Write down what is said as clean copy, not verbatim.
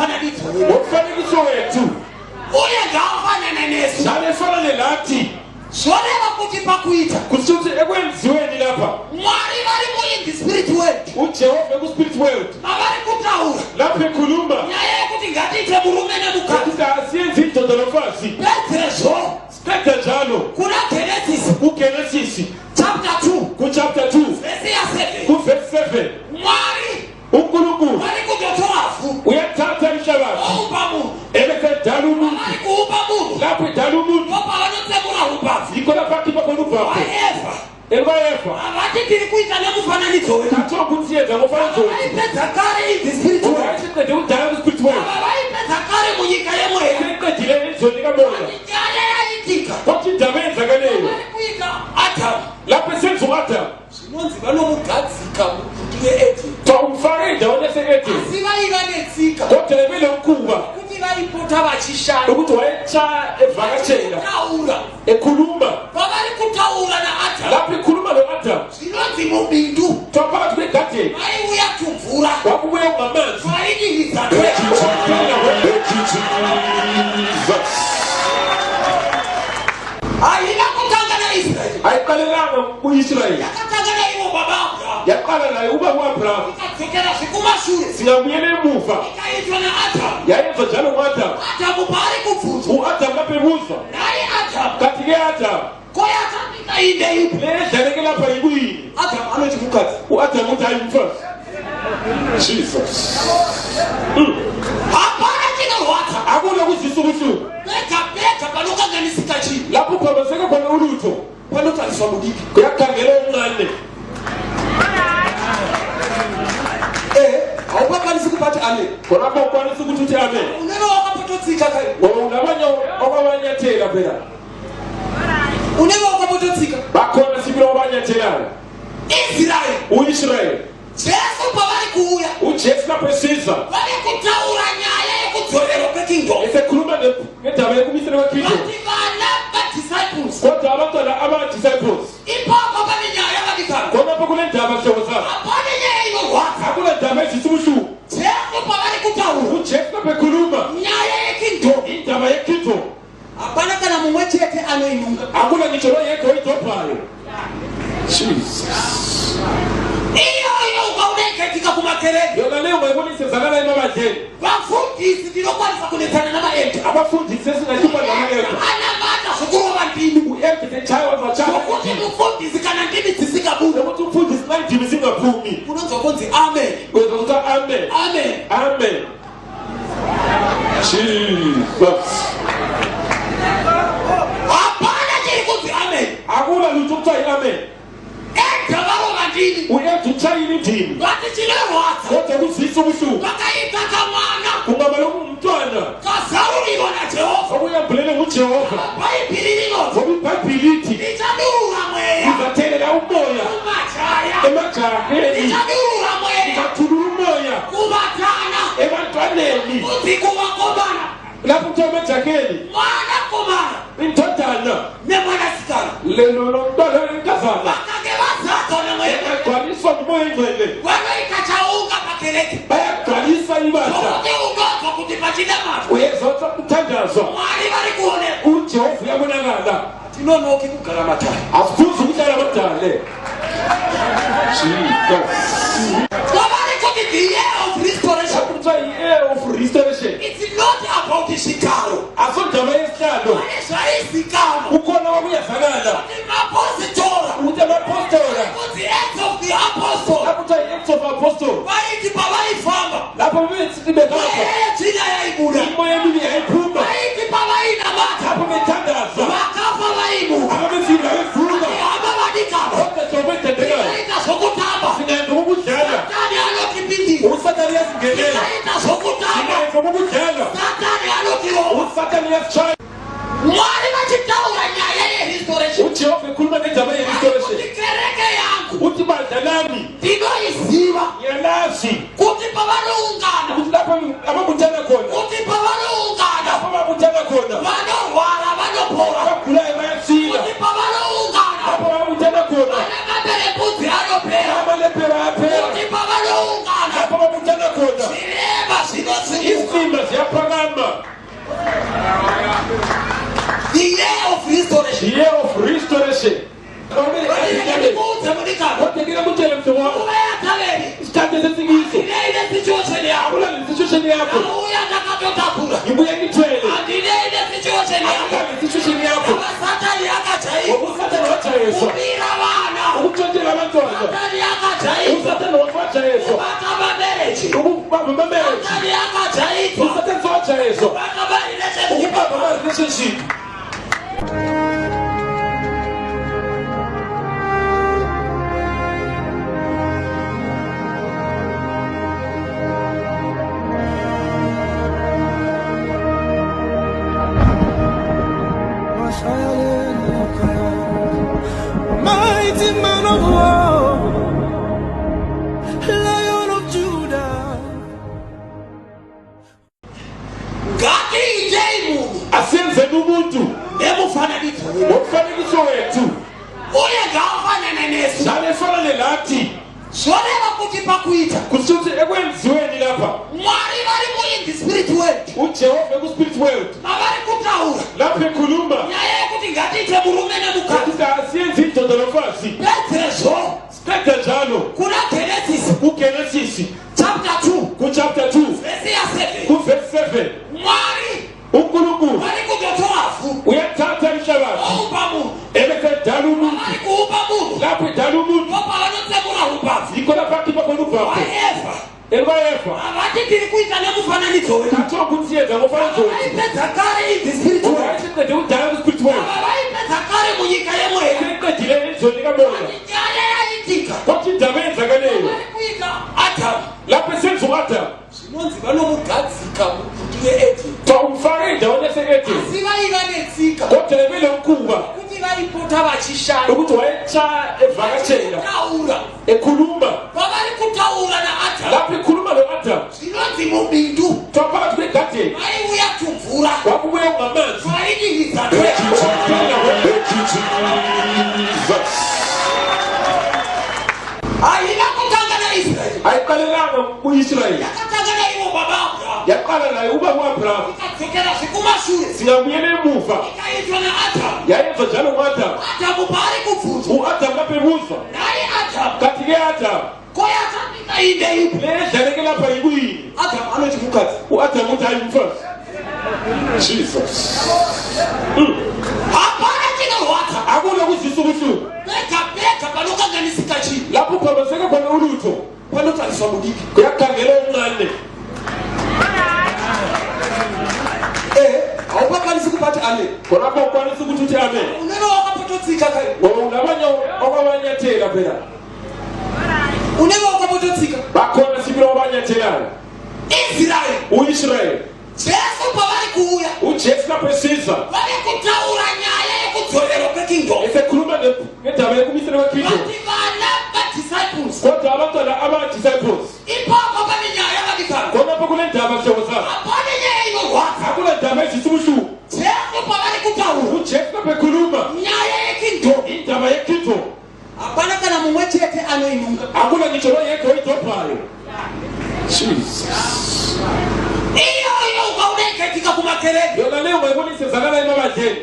Nemufananidzo wedu. Ngomfanekiso wethu. Uye ngaafanane nesu. Njalo efanane lathi. Zvoreva kuti pakuita. Kusho ukuthi ekwenziweni lapha. Mwari vari mu in the spirit world. UJehova ku spirit world. Mavari kutaura. Lapho ekhuluma. Nyaya yekuti ngatiite murume nemukadzi. Ukuthi asiyenze indoda nomfazi. Pedzezvo. Siqeda njalo. Kuna Genesis. KuGenesis. Chapter 2. KuChapter 2. Verse ya 7. KuVerse 7. Mwari. UNkulunkulu. Vari kutotora vhu. Uyathatha inhlabathi. Oumba munhu. Ebese edala umuntu. Vari kuumba munhu. Lapho edala umuntu. Ndopavanotsemura umbabvu. Yikho lapho akhipha khona ubhavu. WaEvha. ElukaEva. Havati tiri kuita nemufananidzo wedu. Kathiwa ukuthi yenza ngomfananidzo wethu. Vaipedza kare in the spirit world. Wayeseqede ukudala ku-spirit world. Ava vaipedza kare munyika yemweya. Seqedile ezweni likamoya. Nyaya yaitika. Kwathi indaba eyenzakaleyo. Vari kuita Adamu. Lapho esenza u-Adamu. Zvinonzi vanomugadzika mubindu reEdheni. Tawumfaka endaweni yase-Edeni. Asi vaiva netsika. Kodwa bebelomkhuba. Kuti vaipota vachishanya. Ukuthi wayetshaya evakashela. Kutaura. Ekhuluma. Pavari kutaura naAdhamu. Lapho ekhuluma no-Adamu. Zvinonzi mubindu. Kuthiwa phakathi kwegadeni. Vaiuya tumvura. Kwakubuya kungamanzi. Twaidiriza. Thank you, Jesus. Haina kutanga naIsraeri. Ayiqalelanga ku-Israyeli. Yakatanga naivo baba Abrahamu. Yaqala naye ubaba u-Abrahamu. Ikadzokera zvekumashure. Singabuyela emuva. Ikaitwa naAdhamu. Yayenzwa njalo ngu-Adamu. Adhamu paari kubvunzwa. U-Adamu lapho ebuzwa. Nhai Adhamu. Kanti-ke Adamu. Ko yakabika inde ipi? Le edlaleke lapha yikuyini? Adhamu anoti mukadzi. U-Adamu uthi hayi umfazi. Jesus. Hapana chinorwadza. Akuna kuzwisa ubuhlungu. Pega pega panokanganisika chinhu. Lapho kuphambaseka khona ulutho. Panotariswa mudiki. Kuyakhangela omncane. Eh, haupakwanisi kubati amen. Khonapho ukwanisa ukuthi uthi amen. Unenge wakapototsika kai. Ngoba unabanye okwabanyathela phela. Unenge wakapototsika. Bakhona sibili okwabanyathelayo. Israel. U-Israel. Jesu pavari kuuya. UJesu lapho esiza. Vave kutaura nyaya yekudzorerwa kwekingdom. Esekhuluma ngendaba yekumiselwa kwekingdom. Vati vana vadisciples. Kodwa abantwana aba-disciples. Ipapo pane nyaya vadikana. Khonapho kule ndaba hlobo zabo. Hapana nyaya inorwadza. Hakuna ndaba ezwisa ubuhlungu. Jesu pavari kutaura. UJesu lapho ekhuluma. Nyaya yekingdom. Indaba yekingdom. Hapana kana mumwe chete anoinunga. Hakuna ngitsho noyedwa oyidobhayo. Jesus. Iyoyo ukaona ikaitika kumakereke. Yona leyo ungayibona isenzakala emabandleni. Vafundisi ndinokwanisa kunetsana namaelder. Abafundisi esingahlupha namaelder. Anamata zvokurova ndimi. U-elder sechaya wazachaya. Zvokuti mufundisi kana ndimi dzisingabudi. Nokuti umfundisi nxa indimi zingaphumi. Unonzwa kunzi amen. Uyezwa ukuthi amen. Amen. Amen. Jesus. Hapana chiri kunzi amen. Akuna lutho okuthiwa i-amen. Edha varova ndimi. U-Edha utshayile indimi. Vati chinorwadza. Kodwa kuzwisa ubuhlungu. Vakaita kamwana. Kungaba lokumntwana. Kazarurirwa naJehovha. Okuyambulele nguJehova. Bhaibheri rinoti. Ngoba iBhayibheli lithi. Ndichadurura mweya. Ngizathelela umoya. Kumajaya. Emajaheni. Ndichadurura mweya. Ngizathulula umoya. Kuvatana. Ebantwaneni. Kunzi kuvakomana. Lapho kuthiwa emajakeni. Mwanakomana. Indodana. Nemwanasikana. Lelo lomntwana wenkazana. Vakange vazadzwa nemweya. Begcwaliswa ngumoya oyingcwele. Vanoita chaunga pakereke. Bayagcwalisa ibandla. Zvokuti unonzwa kuti pachinamato. Uyezwa kuthandazwa. Mwari vari kuonekwa. UJehova uyabonakala. Hatinonoki kugara matare. Asiphuzi ukuhlala amadale. Jesus. Kwavari kuti the year of restoration. Kuthiwa yi-year of restoration. It's not about zvigaro. Asondaba yesihlalo. Pane zvaizikanwa. Kukhona kwakuyazakala. Kuti mapositora. Ukuthi amapostora. Kuti Acts of the Apostle. Lapho kuthiwa yi-Acts of Apostle. Vaiti pavaifamba. Lapho bebethi behamba. Mweya yetsvina yaibuda. Imoya emibi yayiphuma. Vaiti pavainamata. Lapho bethandaza. Vakafa vaimuka. Ababefile babevuka. Hama vadikana. Kodwa hlobo ethandekayo. Tikaita zvokutamba. Singayenza ukudlala. Satani anotipindira. USathane uyasingenela. Tikaita zvokutamba. Singayenza ukudlala. Satani anotirova. USathane uyasishaya. Mwari vachitaura nyaya yerestoration. UJehova ekhuluma ngendaba yerestoration. Kuti kereke yangu. Uthi bandla lami. Ndinoiziva. Ngiyalazi. Kuti pavanoungana. Ukuthi lapho ababuthana khona. Kuti pavanoungana. Lapho ababuthana khona. Vanorwara vanopora. Abagulayo bayasila. Kuti pavanoungana. Lapho ababuthana khona. Vane maperembudzi anopera. Amalepero ayaphela. Kuti pavanoungana. Lapho ababuthana khona. Zvirema zvinosila. zvinosimuka. Isilima ziyaphakama. The year of restoration. The year of restoration. Ndikuudze mudikani. Kodwa ngikutshele mhlobo wami. Nguva yaTaveri. Isikhathi esesikiso. Handinei nesituation yako. Akula nesituation yakho. Ndauya ndakatotakura. Ngibuye ngithwele. Handinei nesituation yako. Akula nesituation yakho. Satani akajairwa. Ngoba uSathane wajayezwa. Kubira vana. Ukutshontshela abantwana. Satani akajairwa. USathane wajayezwa. Kubata mamarriage. Ukubamba amamarriage. Satani akajairwa. USathane wajayezwa. Kubata marelationship. Ukubamba ama-relationship. Mighty man of war, Lion of Judah. Ngatiitei munhu Asenzeni umuntu nemufananidzo wedu. ngomfanekiso wethu. Uye ngaafanane nesu. Njalo efanane lathi. Zvoreva kuti pakuita Kusho ukuthi ekwenziweni lapha Mwari vari muin the spirit world uJehova ku-spirit world mavari kutaura lapho ekhuluma nyaya yekuti ngatiite murume nemukadzi. ukuthi asiyenze indoda nomfazi. Pedzezvo Siqeda njalo kuna Genesis kuGenesis chapter 2 kuchapter 2 vhesi ya7 kuvesi 7 Mwari uNkulunkulu vari kutotora vhu uyathatha inhlabathi voumba munhu. ebese edala umuntu. Vari kuumba munhu Lapho edala umuntu ndopavanotsemura umbabvu yikho lapho akhipha khona ubhavu waEvha. elikaEva. Havati tiri kuita nemufananidzo wedu. Kathiwa ukuthi yenza ngomfanekiso wethu. Vaipedza kare in the spirit world. Wayeseqede ukudala ku-spirit world. Ava vaipedza kare munyika yemweya. Seqedile ezweni likamoya. Nyaya yaitika Kodwa indaba eyenzakaleyo vari kuita Adhamu lapho esenza u-Adamu zvinonzi vanomugadzika mubindu reEdheni. Umfake endaweni yase-Edeni. Asi vaiva netsika Kodwa bebelomkhuba kuti vaipota vachishanya ukuthi wayetsha evakashela kutaura ekhuluma. Pavari kutaura naAdhamu Lapho ekhuluma lo-Adamu zvinonzi mubindu kuthiwa phakathi kwegadeni vaiuya tumvura kwakubuya kungamanzi. twaidihidza. Thank you, Jesus. Haina kutanga naIsraeri. Ayiqalelanga ku-Israyeli. Yakatanga naivo baba Abrahamu. Yaqala naye uba u-Abrahamu. Ikadzokera zvekumashure Singabuyela emuva. ikaitwa naAdhamu. Yayenza njalo ngu-Adamu. Adhamu paari kubvunzwa U-Adamu lapho ebuzwa naye Adhamu kanti-ke Adamu ko yatambika indeipi? le edlaleke lapha yikuyini? Adhamu anoti mukadzi. U-Adamu uthi hayi umfazi. Jesus. Hapana chinorwadza Akula kuzwisa ubuhlungu pega pega panokanganisika chinhu lapho uphambaseke khona ulutho panotariswa mudiki. Kuyakhangela omncane. Ehe, haupakwanisi kubati amen. Khonapho ukwanisa ukuthi uthi amen. Unenge wakapototsika kai. Ngoba unabanye okwabanyathela phela. Unenge wakapototsika. Bakhona sibili okwabanyathelayo. Israeri, U-Israyeli, Jesu pavari kuuya uJesu lapho esiza vari kutaura nyaya yekudzorerwa kwekingdom. Esekhuluma ngendaba yekumiselwa kwekingdom. Vati vana vadisciples. Kodwa abantwana aba-disciples. Ipapo pane nyaya vadikana. Khonapho kule ndaba hlobo zabo. Hapane nyaya inorwadza. Akula ndaba ezwisa ubuhlungu. Jesu pavari kutaura uJesu lapho ekhuluma nyaya yekingdom indaba yekingdom hapana kana mumwe chete anoinunga. Akula ngitsho noyedwa oyidobhayo. Jesus. Iyoyo ukaona ikaitika kumakereke Yona leyo ungayibona isenzakala emabandleni.